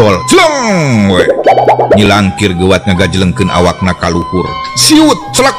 Dol celeng we. Nyilangkir gewat ngagajlengkeun awakna ka luhur. Siut celek.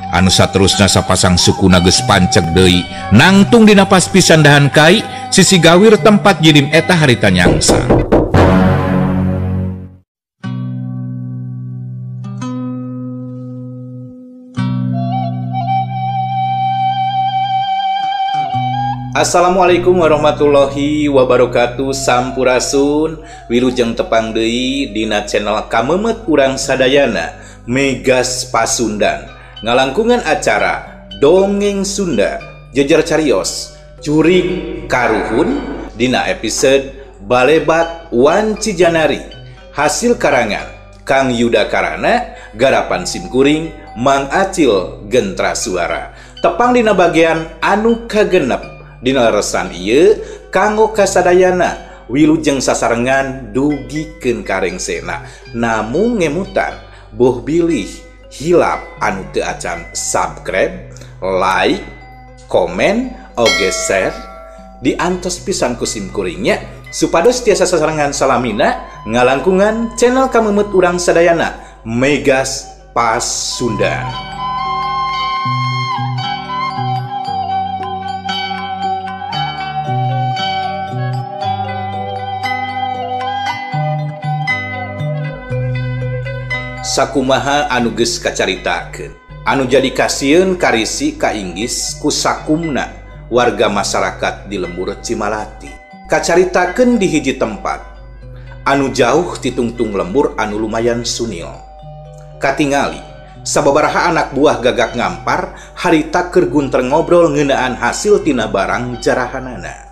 Anu saterusna sapasang sukuna geus panceg deui. Nangtung dina pas pisan dahan kai sisi gawir tempat jirim eta harita nyangsang. Assalamualaikum warahmatullahi wabarakatuh. Sampurasun, wilujeng tepang deui dina channel Kamemet urang sadayana Megas Pasundan. Ngalangkungan acara Dongeng Sunda Jejer Carios Curik Karuhun dina episode Balebat Wanci Janari, hasil karangan Kang Yuda Karana, garapan simkuring Mang Acil Gentra Suara. Tepang dina bagian anu kagenep dina leresan ieu kanggo kasadayana wilujeng sasarengan dugikeun karengsena, namung ngemutan boh bilih hilap anu teu acan subscribe, like, komen, oge share diantos pisan ku simkuringnya supados tiasa sasarengan salamina ngalangkungan channel Kamemet urang sadayana Megas Pasundan. Sakumaha anu geus kacaritakeun, anu jadi kasieun karisi kainggis ku sakumna warga masyarakat di lembur Cimalati. Kacaritakeun di hiji tempat anu jauh titungtung lembur anu lumayan sunil. Katingali sababaraha anak buah gagak ngampar harita keur gunter ngobrol ngeunaan hasil tina barang jarahanana.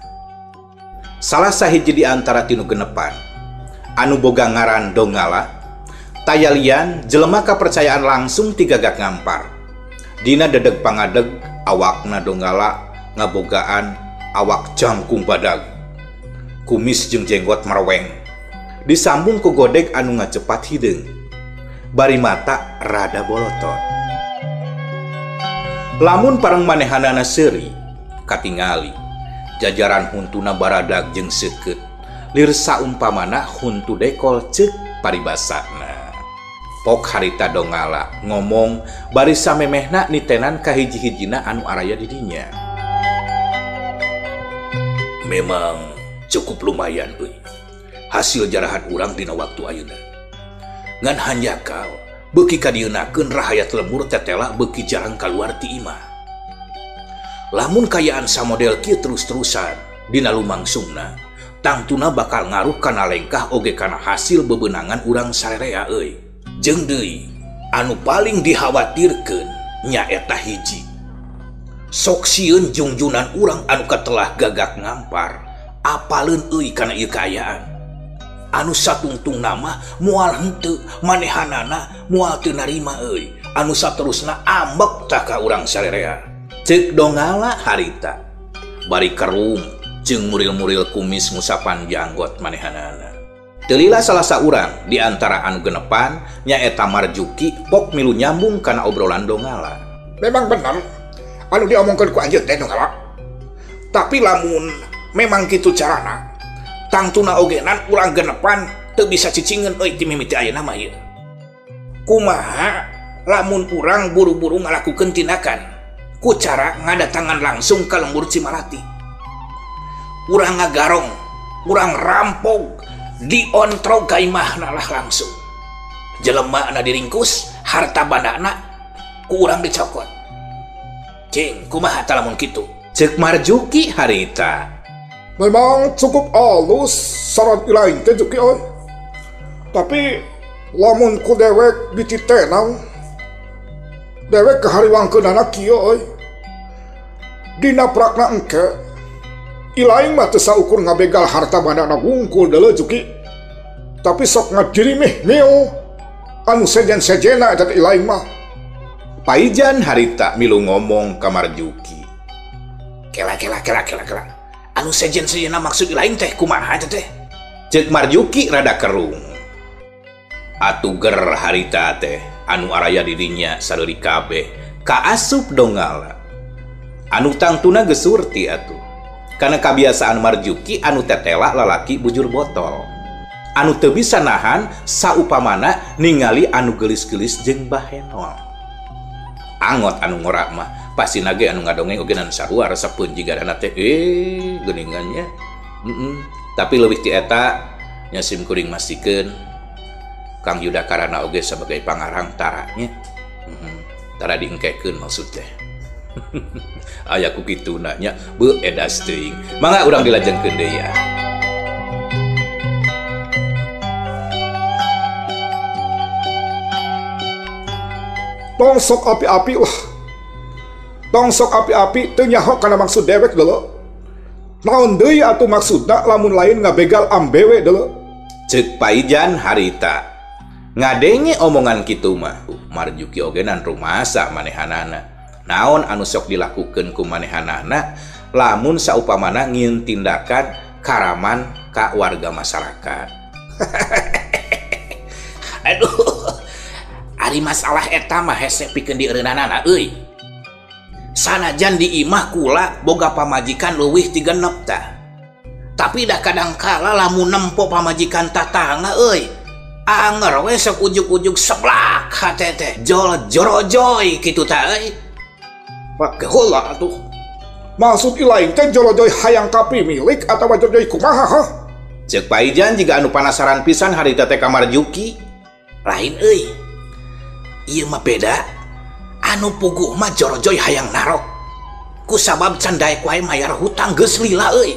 Salah sahiji di antara tinu genepan anu boga ngaran Dongala tayalian jelema kapercayaan langsung ti gagak ngampar. Dina dedeg pangadeg awakna Dongala ngabogaan awak jangkung badag, kumis jeung jenggot marweng, disambung ku godeg anu ngacepat hideung, bari mata rada bolotot. Lamun pareng manehanana seuri katingali jajaran huntuna baradag jeung seukeut, lir saumpamana huntu dekol ceuk paribasana. Pok harita Dongala ngomong bari samemehna nitenan ka hiji-hijina anu araya di dinya. Memang cukup lumayan euy hasil jarahan urang dina waktu ayeuna. Ngan hanjakal beuki kadieunakeun rahayat lembur tetela beuki jarang kaluar ti imah. Lamun kayaan samodel kieu terus-terusan dina lumangsungna, tangtuna bakal ngaruh kana lengkah oge kana hasil bebenangan urang sarerea euy. Jeung deui anu paling dikhawatirkeun nyaeta hiji, sok sieun jungjunan urang anu katelah gagak ngampar apaleun euy kana ieu kaayaan. Anu satungtung nama moal henteu manehanana moal teu narima euy, anu saterusna ambek tah ka urang sarerea. Ceuk Dongala harita bari kerung jeung muril-muril kumis ngusapan janggot manehanana. Telila salah saurang di antara anu genepan nyaeta Marjuki pok milu nyambung kana obrolan Dongala. Memang benar anu diomongkeun ku anjeun teh Dongala. Tapi lamun memang kitu carana, tangtuna ogenan urang genepan teu bisa cicingeun euy ti mimiti ayeuna mah ieu. Kumaha lamun urang buru-buru ngalakukeun tindakan ku cara ngadatangan langsung ka lembur Cimalati. Urang ngagarong, urang rampok, diontrog ka imahna lah langsung. Jelema na diringkus, harta bandana ku urang dicokot. Cing, kumaha tah lamun kitu? Ceuk Marjuki harita. Memang cukup alus saran ilaing teh Juki euy. Tapi lamun ku dewek dititenang, dewek kahariwangkeunana kieu euy. Dina prakna engke ilaing mah teu saukur ngabegal harta bandana wungkul deuleu Juki. Tapi sok ngadirimih mio anu sejen-sejena eta teh ilaing mah. Paijan harita milu ngomong ka Marjuki. Kela kela kela kela kela. Anu sejen-sejena maksud ilaing teh kumaha eta teh? Ceuk Marjuki rada kerung. Atuh ger harita teh anu araya dirinya sareuri kabeh kaasup Dongala. Anu tangtuna geus surti atuh. Karena kebiasaan Marjuki anu tetela lalaki bujur botol. Anu teu bisa nahan saupamana ningali anu geulis-geulis jeung bahenol. Angot anu ngora mah pasti nage anu ngadongeng oge nan sarua resepeun jiga teh geuningannya. Tapi leuwih ti eta nya sim kuring mastikeun Kang Yudha Karana oge sebagai pangarang taranya. Tara diengkekeun maksud teh. Aya ku kituna nya beuh edas teuing. Mangga urang dilajengkeun deui ya. Tong sok api-api lah. Tong sok api-api teu nyaho kana maksud dewek deuleu. Naon deui atuh maksudna lamun lain ngabegal ambewe deuleu. Ceuk Paijan harita. Ngadenge omongan kitu mah Marjuki oge nan rumasa manehanana. Naon anu sok dilakukeun ku manehanana lamun saupamana ngieun tindakan karaman ka warga masyarakat. Aduh. Ari masalah eta mah hese pikeun dieureunanana euy. Sanajan di imah kula boga pamajikan leuwih ti genep tah. Tapi dah kadangkala lamun nempo pamajikan tatangga euy. Anger we sok ujug-ujug seblak hate teh. Jol jorojoy kitu tah euy. Pake heula atuh. Maksud ilaing teh jorojoy hayang kapi milik atawa jorojoy kumaha hah? Ceuk Paijan jiga anu panasaran pisan harita teh ka Marjuki. Lain euy. Ieu mah beda. Anu puguh mah jorojoy hayang narok. Ku sabab can daek wae mayar hutang geus lila euy.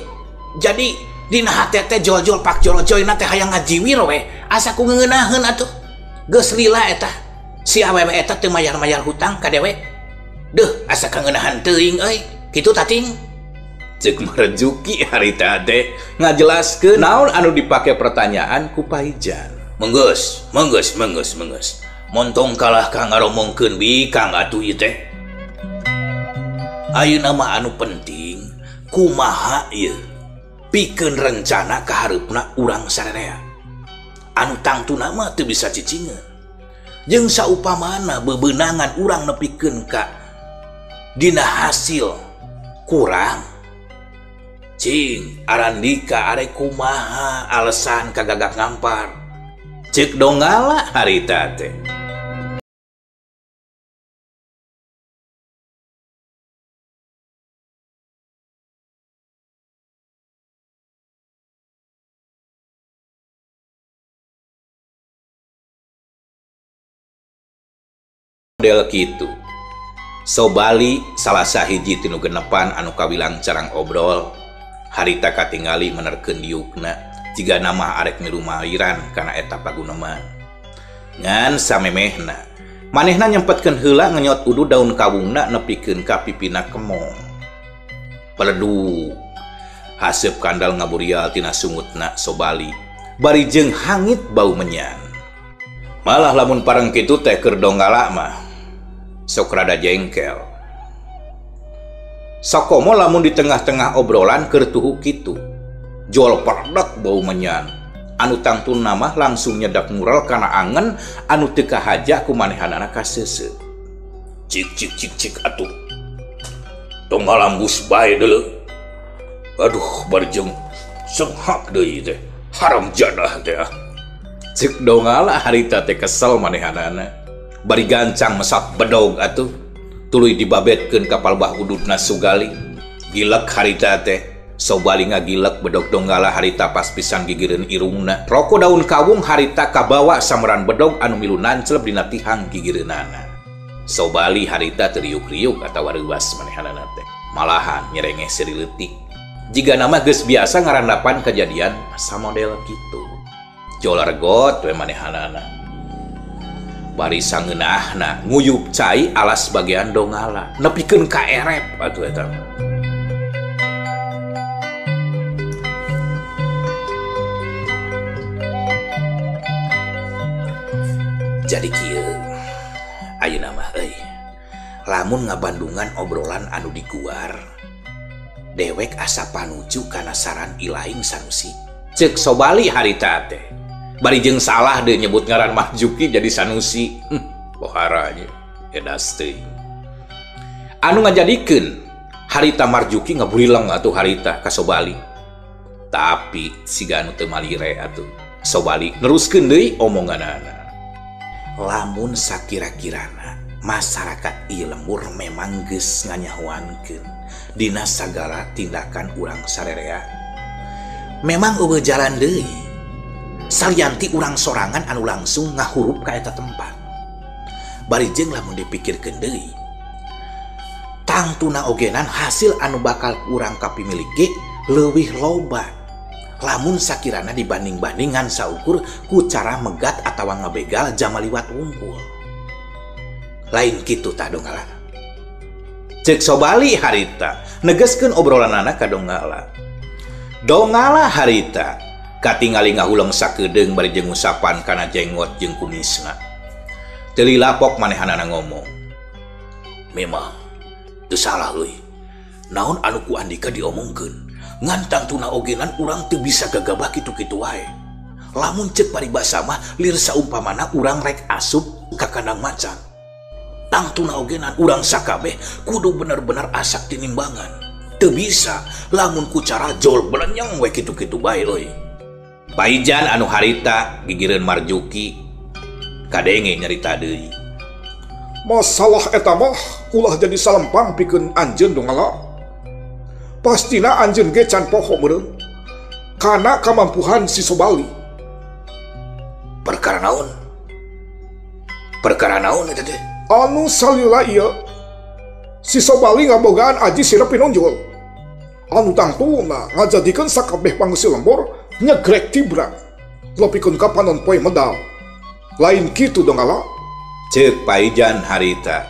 Jadi dina hate teh jol-jol pak jorojoy na teh hayang ngajiwir we. Asa ku ngeunaheun atuh. Geus lila eta. Si awewe eta teu mayar-mayar hutang ka dewek. Deuh asa kangeunahan teuing euy. Kitu tating. Ceuk Marjuki harita teh ngajelaskeun naon anu dipake pertanyaan ku Paijan. Menggeus, menggeus, menggeus, menggeus. Montong kalah ka ngaromongkeun bikang atuh ieu teh. Ayeuna mah anu penting kumaha ieu pikeun rencana kahareupna urang sararea. Anu tangtuna mah teu bisa cicingeun. Jeung saupamana bebenangan urang nepikeun ka dina hasil kurang. Cing arandika arek kumaha alasan kagagak ngampar. Ceuk Donggala harita teh. Model kitu. Sobali salah sahiji tinu genepan anu kawilang carang obrol. Harita katingali menerkeun diukna jiga nama arek milu mairan kana eta paguneman. Ngan samemehna manehna nyempetkeun heula ngenyot udu daun kawungna nepikeun ka pipina kemong. Peledu haseup kandal ngaburial tina sungutna Sobali bari jeung hangit bau menyan. Malah lamun pareng kitu teh keur Donggala mah sok rada jengkel. Sakomo lamun di tengah-tengah obrolan keur tuhu kitu. Jol perdek bau menyan. Anu tangtuna mah langsung nyedak mural kana angen anu teu kahaja ku manehanana kaseuseuh. Cik cik cik cik atuh. Tong ngalambus bae deuleu. Aduh bari jeung senghak deui teh. Haram jadah teh ah. Ceuk Donggala harita teh kesel manehanana. Bari gancang mesat bedog atuh. Tuluy dibabetkeun ka palbah ududna Sugali. Gilek harita teh. Sobali ngagilek bedog Donggala harita pas pisan gigireun irungna. Roko daun kawung harita kabawa sameran bedog anu milu nancleb dina tihang gigireunana. Sobali harita teu riuk-riuk atawa reuas manehanana teh. Malahan nyerengeh seuri leutik. Jiga nama geus biasa ngarandapan kejadian samodel kitu. Jolargot we manehanana. Bari sangeunahna nguyup cai alas bagian Donggala nepikeun ka erep atuh eta. Jadi kieu ayeuna mah euy. Lamun ngabandungan obrolan anu diguar dewek asa panuju kana saran ilaing Sanusi. Ceuk Sobali harita teh. Bari jeung salah deui nyebut ngaran Marjuki jadi Sanusi. Boharanya edas teuing. Anu ngajadikeun harita Marjuki ngaburileng atuh harita ka Sobali. Tapi siga anu teu malire atuh. Sobali neruskeun deui omonganana. Lamun sakira-kirana masyarakat ieu lembur memang geus nganyahoankeun dina sagala tindakan urang sarerea. Memang eueuh jalan deui. Salianti urang sorangan anu langsung ngahurup ka eta tempat. Bari jeung lamun dipikirkeun deui, tangtuna ogenan hasil anu bakal urang kapimiliki leuwih loba. Lamun sakirana dibanding-bandingan saukur ku cara megat atawa ngabegal jama liwat wungkul. Lain kitu tah Donggala. Cek Sobali harita negeskeun obrolanana ka Donggala. Donggala harita katingali ngahuleng sakedeung bari jeung ngusapan kana jenggot jeung kumisna. Teu lilapok manehanana ngomong. Memang teu salah euy. Naon anu ku Andika diomongkeun? Ngan tangtuna ogenan urang teu bisa gagabah kitu-kitu wae. Lamun cek paribasa mah lir saumpamana urang rek asup ka kandang macan. Tangtuna ogenan urang sakabeh kudu bener-bener asak tinimbangan. Teu bisa lamun ku cara jol belenyeng we kitu-kitu bae euy. Paijan anu harita gigireun Marjuki kadenge nyarita deui. Masalah eta mah ulah jadi salempang pikeun anjeun Donggala. Pastina anjeun ge can poho meureun kana kamampuhan si Sobali. Perkara naon? Perkara naon eta teh? Anu salila ieu si Sobali ngabogaan aji sirep pinonjol. Anu tangtuna ngajadikeun sakabeh pangeusi lembur nyegrek tibra. Lepikeun ka panon poe medal. Lain kitu Donggala. Ceuk Paijan harita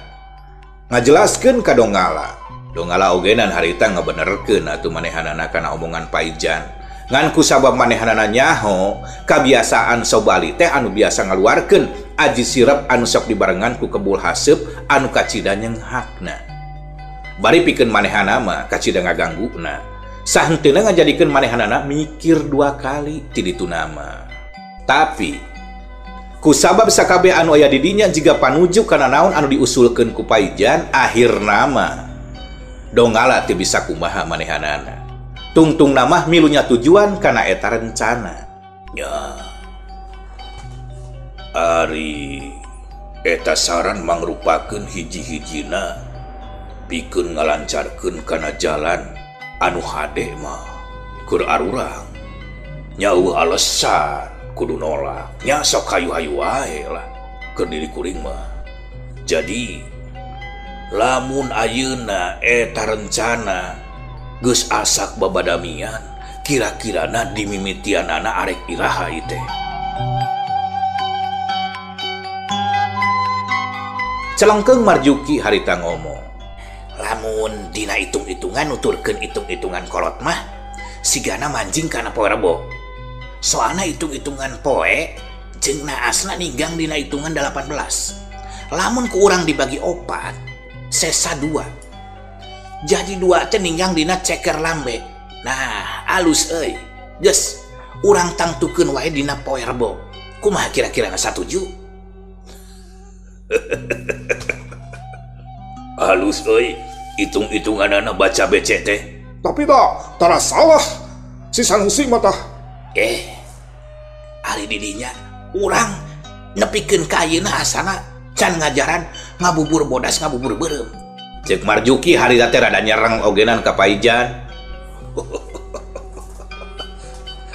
ngajelaskeun ka Donggala. Donggala ogenan harita ngabenerkeun atuh manehanana kana omongan Paijan. Ngan ku sabab manehanana nyaho kabiasaan Sobali teh anu biasa ngaluarkeun aji sirep anu sok dibarengan ku kebul haseup anu kacida nyenghakna. Bari pikeun manehana mah kacida ngagangguna. Sahenteuna ngajadikeun manehanana mikir dua kali ti dituna mah. Tapi ku sabab sakabeh anu aya di dinya jiga panuju kana naon anu diusulkeun ku Paijan akhirna mah Donggala teu bisa kumaha manehanana. Tungtung namah milunya tujuan kana eta rencana. Ya. Ari eta saran mangrupakeun hiji-hijina pikeun ngalancarkeun kana jalan anu hade mah keur arurang. Nya eueuh alesan kudu nolak. Nya sok hayu-hayu wae lah keur diri kuring mah. Jadi lamun ayeuna eta rencana geus asak babadamian, kira-kirana dimimitianana arek iraha ieu teh. Celengkeung Marjuki harita ngomong. Lamun dina hitung-hitungan nuturkeun hitung-hitungan kolot mah sigana manjing kana poe Rebo. Soalna hitung-hitungan poe jeung naasna ninggang dina hitungan 18. Lamun ku urang dibagi 4, sesa 2. Jadi 2 teh ninggang dina ceker lambe. Nah, alus euy. Geus, urang tangtukeun wae dina poe Rebo. Kumaha kira-kira satuju? Halus euy, hitung-hitunganana baca BC teh. Tapi dah, tara salah. Si Sanusi mah tah. Ari didinya urang nepikeun ka ayeuna asana can ngajaran ngabubur bodas ngabubur beureum. Cek Marjuki harita teh rada nyerang ogenan ka Paijan.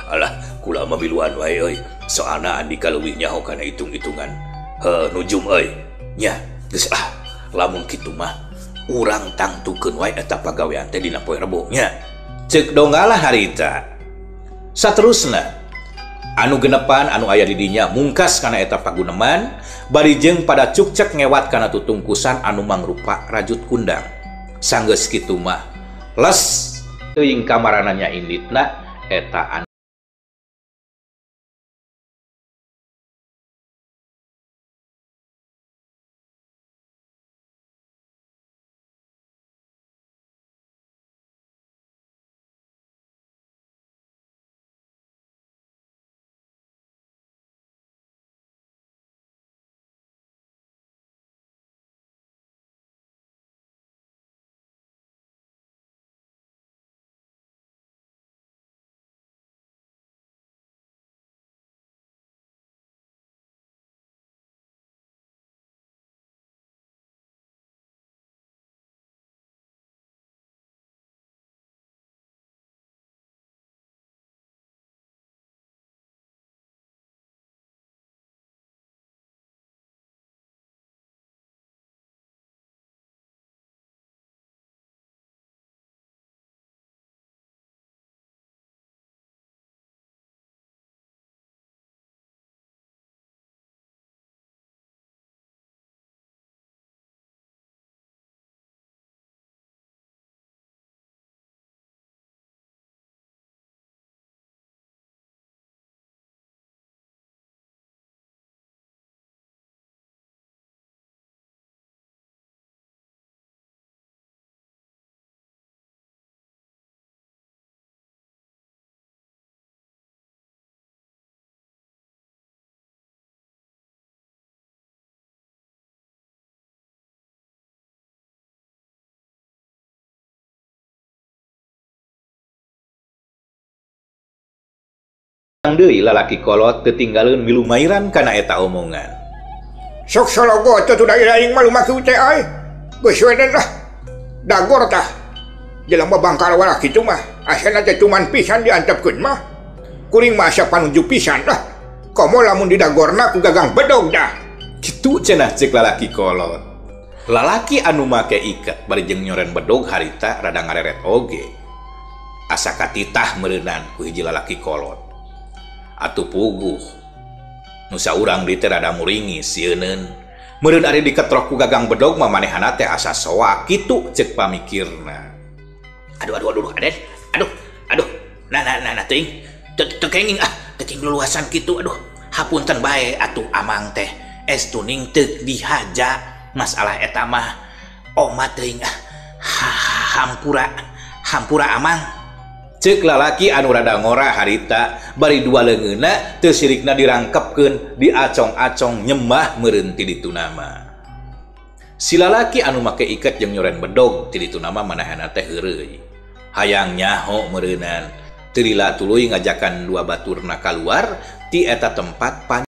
Alah, kula mah miluan wae euy. Soalna Andika leuwih nyaho kana hitung-hitungan. Heuh, nujum euy. Nya, geus ah, lamun kitu mah urang tangtukeun wae eta pagawean teh dina poe Rebo nya. Cek Donggala harita. Saterusna anu genepan anu aya di dinya mungkas kana eta paguneman bari jeung pada cukcek ngewat kana tutungkusan anu mangrupa rajut kundang. Sanggeus kitu mah les teuing kamarananya inditna eta anu Deui lalaki kolot teu tinggaleun milumairan kana eta omongan. Sok sologo teu tuh aing mah lumaki teh ai. Geus we lah. Dagor tah. Jelema bangkal walah kitu mah. Asana teh cuman pisan diantepkeun mah. Kuring mah asa panunjuk pisan lah. Komo lamun didagorna ku gagang bedog dah. Kitu cenah cek lalaki kolot. Lalaki anu make iket bari jeung nyoren bedog harita rada ngareret oge. Asa katitah meureunan ku hiji lalaki kolot. Atuh puguh. Nu saurang di teh rada muringis sieuneun. Meureun ari diketrok ku gagang bedog mah manehana teh asa soak kitu cek pamikirna. Aduh aduh aduh Aden. Aduh aduh. Nah nah nah, nah teuing. Teu kenging ah, teu kenging luluasan kitu aduh. Hapunten bae atuh amang teh. Estuning teu dihaja masalah eta mah. Oma teuing ah. Hampura. Hampura amang. Cek lalaki anu rada ngora harita bari dua leungeunna teu sirikna dirangkepkeun diacong-acong nyembah meureun ti ditu nama. Si lalaki anu make iket jeung nyoren bedog ti ditu nama manehna teh heureuy. Hayang nyaho meureunan. Teu lila tuluy ngajakan dua baturna kaluar ti eta tempat.